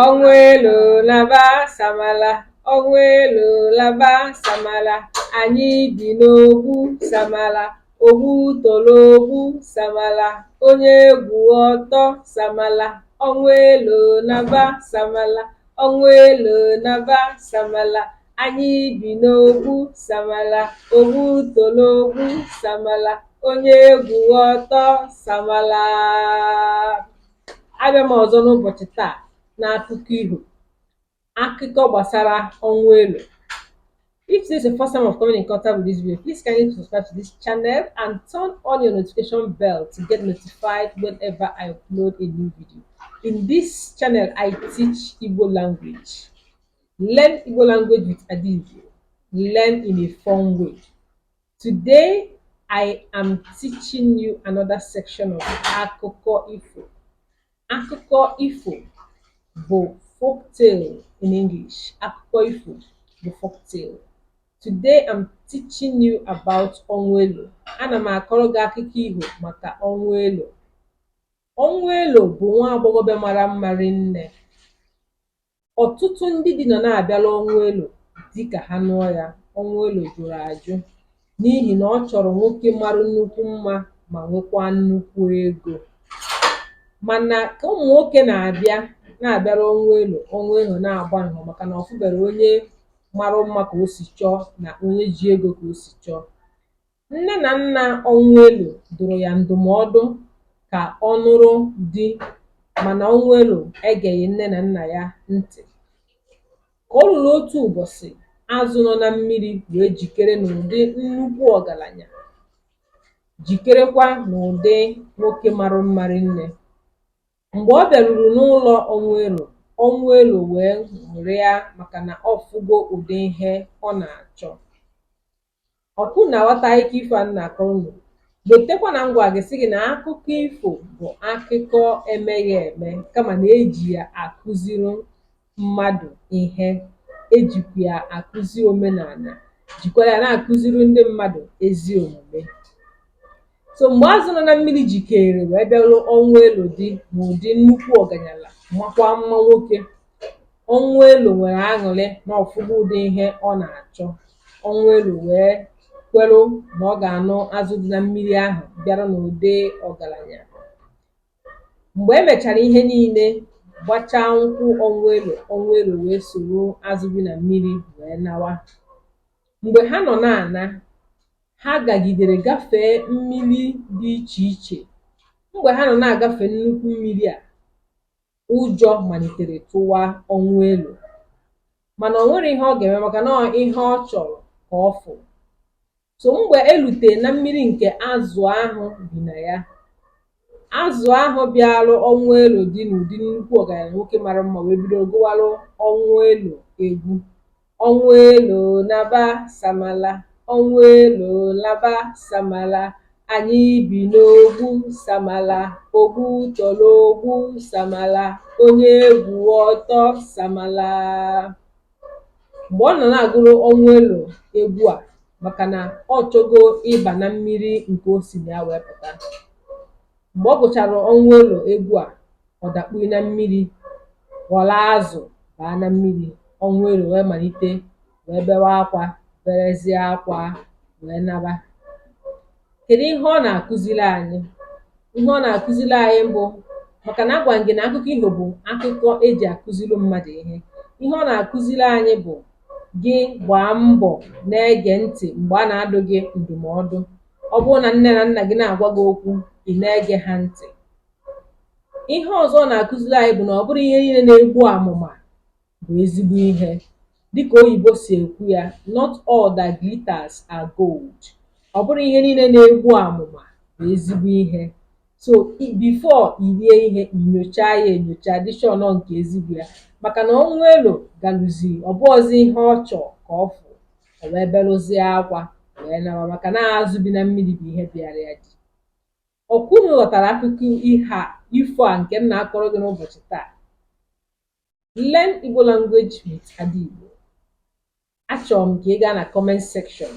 Ọnwa elu laba samala, ọnwa elu laba samala, anyị bi n'ogbu samala, ogbu toro ogbu samala, onye egwu ọtọ samala, ọnwa elu laba samala, ọnwa elu laba samala, anyị bi n'ogbu samala, ogbu toro ogbu samala, onye egwu ọtọ samala. Abịa m ọzọ n'ụbọchị taa n'akụkọ iho, akụkọ gbasara ọnwa elu. If this is your first time of coming in contact with this video, please kindly subscribe to this channel and turn on your notification bell to get notified whenever I upload a new video. In this channel, I teach Igbo language. Learn Igbo language with Adigo. Learn in a fun way. Today, I am teaching you another section of Akụkọ Ifo. Akụkọ Ifo bụ folktale in English. Akụkọ Ifo bụ folktale. Today, I'm teaching you about Onwelo. Ana m akọrọ gị akụkọ iho maka Onwelo. Onwelo bụ nwa agbọghọbịa mara mma rinne. Ọtụtụ ndị di nọ na-abịala Onwelo di ka ha nụọ ya. Onwelo jụrụ ajụ n'ihi na ọ chọrọ nwoke mara nnukwu mma ma nwekwaa nnukwu ego. Mana ka ụmụ nwoke na-abịa na-abịara Onwelo, Onwelo na-agba nhọ maka na ọ fụbere onye mara mma ka o si chọọ na onye ji ego ka o si chọọ. Nne na nna Onwelo dụrụ ya ndụmọdụ ka ọ nụrụ di, mana Onwelo egeghị nne na nna ya ntị. Ka o ruru otu ụbọchị, azụ nọ na mmiri wee jikere n'ụdị nnukwu ọgaranya, jikerekwa n'ụdị nwoke mara mma rinne. Mgbe ọ bịaruru n'ụlọ Onwelo, Onwelo wee ṅụrịa maka na ọ fụgo ụdị ihe ọ na-achọ. Ọkwa unu na-aghọta akụkọ ifo a m na-akọrọ unu? Lotekwa na m gwa gị sị gị na akụkọ ifo bụ akụkọ emeghị eme, kama na eji ya akụziri mmadụ ihe, ejikwa ya akụzi omenala, jikwa ya na-akụziri ndị mmadụ ezi omume. So mgbe azụ nọ na mmiri jikere wee bịaru Onwelo di n'ụdị nnukwu ọganyala makwa mma nwoke, Onwelo nwere aṅụrị na ọ fụgo ụdị ihe ọ na-achọ. Onwelo wee kweru na ọ ga-anụ azụ dị na mmiri ahụ bịara n'ụdị ọgaranya. Mgbe e mechara ihe niile, gbachaa nkwụ Onwelo, Onwelo wee soro azụ bi na mmiri wee nawa. Mgbe ha nọ na-ana, ha gagidere gafee mmiri dị iche iche. Mgbe ha nọ na-agafe nnukwu mmiri a, ụjọ malitere tụwa Onwelo, mana o nwere ihe ọ ga-eme maka na ihe ọ chọrọ ka ọ fụrụ. So mgbe elute na mmiri nke azụ ahụ bi na ya, azụ ahụ bịarụ Onwelo dị n'ụdị nnukwu ọgaranya nwoke mara mma wee bido gụwarụ Onwelo egwu. Onwelo naba samala, Onwelo laba samala, anyị bi n'ogbu samala, ogbu tọrọ ogbu samala, onye egwu ọtọ samala. Mgbe ọ nọ na-agụrụ Onwelo egwu a, maka na ọ chọgo ịba na mmiri nke o si na ya wee pụta. Mgbe ọ gụchara Onwelo egwu a, ọ dakpuo na mmiri, ghọrọ azụ baa na mmiri. Onwelo wee malite wee bewe akwa, berezie akwa wee naba. Kedu ihe ọ na-akụziri anyị? Ihe ọ na-akụziri anyị mbụ, maka na agwa m gị na akụkọ iho bụ akụkọ eji akụziri mmadụ ihe. Ihe ọ na-akụziri anyị bụ gị gbaa mbọ na-ege ntị mgbe a na-adụ gị ndụmọdụ. Ọ bụrụ na nne na nna gị na-agwa gị okwu, ị na-ege ha ntị. Ihe ọzọ ọ na-akụziri anyị bụ na ọ bụrụ ihe niile na-egbu amụma bụ ezigbo ihe. Dịka oyibo si ekwu ya, not all that glitters are gold. Ọ bụrụ ihe niile na-egbu amụma bụ ezigbo ihe. So before i rie ihe, i nyochaa ya enyocha, dị sure nọ nke ezigbo ya. Maka na Onwelo galụzi ọ bụghọzi ihe ọ chọọ ka ọ fụ, o wee belụzie akwa wee nawa maka na azụ bi na mmiri bụ ihe bịara ya di. Ọkwa unu ghọtara akụkọ ihe a, ifo a nke m na-akọrọ gị n'ụbọchị taa? Learn Igbo language with Ada Igbo. Achọrọ m ka ị gaa na comment section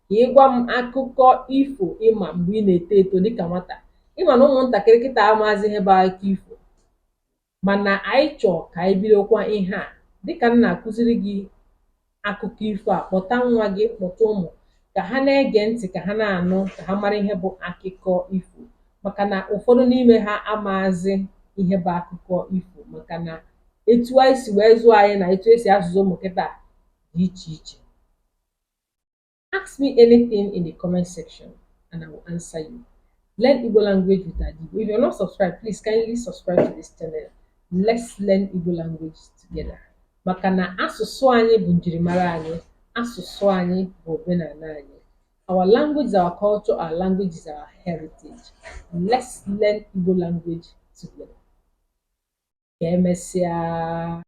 ka ị gwa m akụkọ ifo ịma mgbe ị na-eto eto dịka nwata. Ịma na ụmụntakịrị kịta amaghịzị ihe bụ akụkọ ifo. Mana anyị chọọ ka anyị bidokwa ihe a dịka m na-akụziri gị akụkọ ifo a. Kpọta nwa gị, kpọta ụmụ ka ha na-ege ntị, ka ha na-anụ, ka ha mara ihe bụ akụkọ ifo, maka na ụfọdụ n'ime ha amaazị ihe bụ akụkọ ifo, maka na etu anyị si wee zụọ anyị na etu esi azụzụ ụmụ kịta dị iche iche. Ask me anything in the comment section and I will answer you. Learn Igbo language with Adibo. If you're not subscribed, please kindly subscribe to this channel. Let's learn Igbo language together. Maka na asụsụ anyị bụ njirimara anyị, asụsụ anyị bụ omenala anyị. Our language is our culture, our language is our heritage. Let's learn Igbo language together. Ka emesịa.